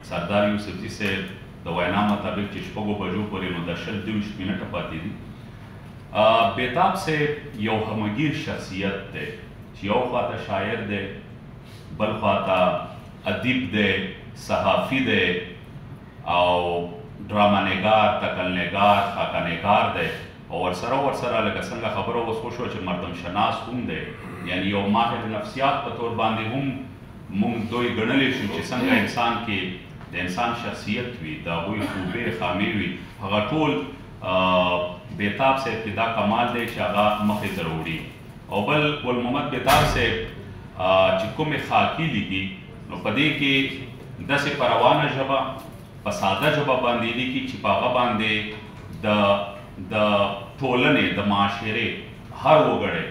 سردار یوسفزي صاحب د وینا مطابق چې 6 بجو پورې نو د 20 منټه پاتې دي. بیتاب صاحب یو همګیر شخصیت دی چې یو خواته شاعر دی، بل خواته ادیب دی، صحافي دی او ډرامه نګار، تکل نګار، خاکه نګار دی، او ورسره لکه څنګه خبره اوس وشوه چې مردم شناس هم دی، یعنی یو ماهر نفسیات په طور باندې هم مونږ دوی ګڼلی شو چې څنګه انسان کې د انسان شخصیت وي، د هغوی خوبې خامې وي، هغه ټول بیتاب صاحب کې دا کمال دی چې هغه مخې ته راوړي. او بل ګل محمد بیتاب صاحب چې کومې خاکې لیکي نو په دې کې داسې په روانه ژبه، په ساده ژبه باندې لیکي چې په هغه باندې د ټولنې، د معاشرې هر وګړی،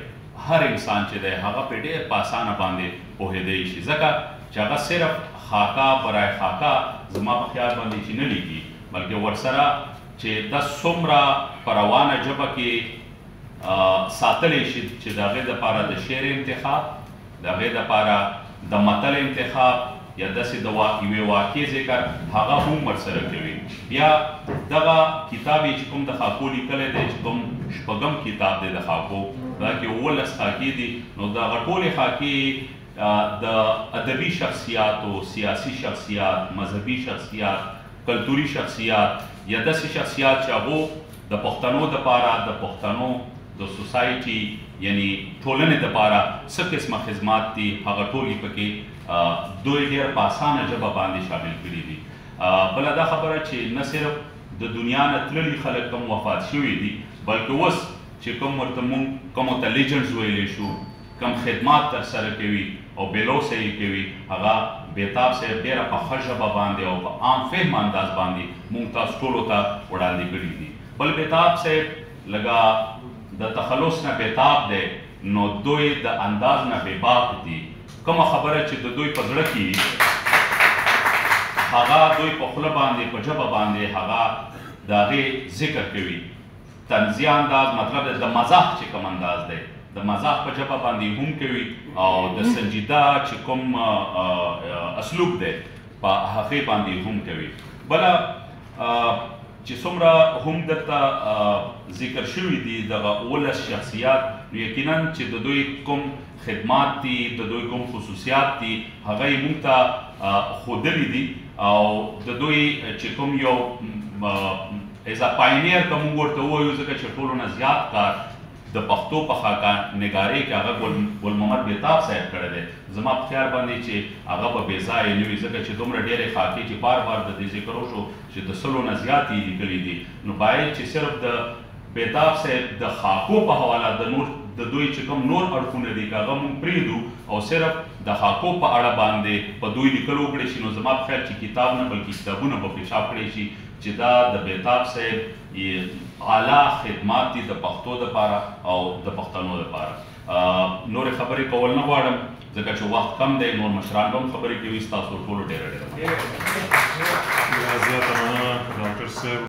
هر انسان چې دی هغه په ډېر په اسانه باندې پوهېدی شي، ځکه چې هغه صرف خاکه برای خاکه زما په خیال باندې چې نه لیکي، بلکې ورسره چې دا څومره په روانه ژبه کې ساتلی شي چې د هغې دپاره د شعر انتخاب، د هغې دپاره د متل انتخاب یا داسې د یوې واقع ذکر هغه هم ورسره کوي. بیا دغه کتاب یې چې کوم د خاکو لیکلی دی، چې کوم 6 کتاب دی د خاکو، دا کې 17 خاکې دي، نو دغه ټولې خاکې د ادبي شخصیاتو، سیاسي شخصیات، مذهبي شخصیات، کلتوري شخصیات یا داسې شخصیات چې هغو د پښتنو دپاره، د پښتنو د سوسایټي یعنی ټولنې دپاره څه قسمه خدمات دي، هغه ټول یې پکې دوی ډېر په اسانه ژبه باندې شامل کړي دي. بله دا خبره چې نه صرف د دنیا نه تللي خلک کوم وفات شوي دي، بلکې اوس چې کوم ورته مونږ کومو ته لیجنډز ویلی شو، کوم خدمات ترسره کوي او بېلوسه یې کوي، هغه بیتاب صاحب ډېره په ښه ژبه باندې او په عام فهم انداز باندې مونږ تاسو ټولو ته وړاندې کړي دي. بل بیتاب صاحب لږه د تخلص نه بیتاب دی، نو دوی د انداز نه بېباک دي. کومه خبره چې د دوی په زړه کې هغه دوی په خوله باندې، په ژبه باندې هغه د هغې ذکر کوي. طنزیه انداز مطلب د مزاح چې کوم انداز دی، د مزاح په ژبه باندې هم کوي، او د سنجیده چې کوم اسلوب دی په هغې باندې هم کوي. بله چې څومره هم دلته ذکر شوي دي دغه 17 شخصیات، نو یقینا چې د دوی کوم خدمات دي، د دوی کوم خصوصیات دي، هغه یې موږ ته ښودلي دي. او د دوی چې کوم یو as a pioneer که موږ ورته ووایو، ځکه چې ټولو نه زیات کار د پښتو په خاکه نګارۍ کې هغه ګل محمد بیتاب صاحب کړی دی. زما په خیال باندې چې هغه به بې ځایه نه وي، ځکه چې دومره ډېرې خاکې چې بار بار د دې ذکر وشو چې د 100 نه زیات یې لیکلي دي، نو باید چې صرف د بیتاب صاحب د خاکو په حواله د نور د دوی چې کوم نور اړخونه دي که هغه موږ پرېږدو او صرف د خاکو په اړه باندې په دوی لیکل وکړی شي، نو زما په خیال چې کتاب نه بلکې کتابونه به پرې چاپ کړی شي چې دا د بیتاب صاحب اعلی خدمات دي د پښتو دپاره او د پښتنو دپاره. نورې خبرې کول نه غواړم ځکه چې وخت کم دی، نور مشران به هم خبرې کوي. ستاسو ټولو ډېره ډېره مننه. زیاته مننه ډاکټر صاحب.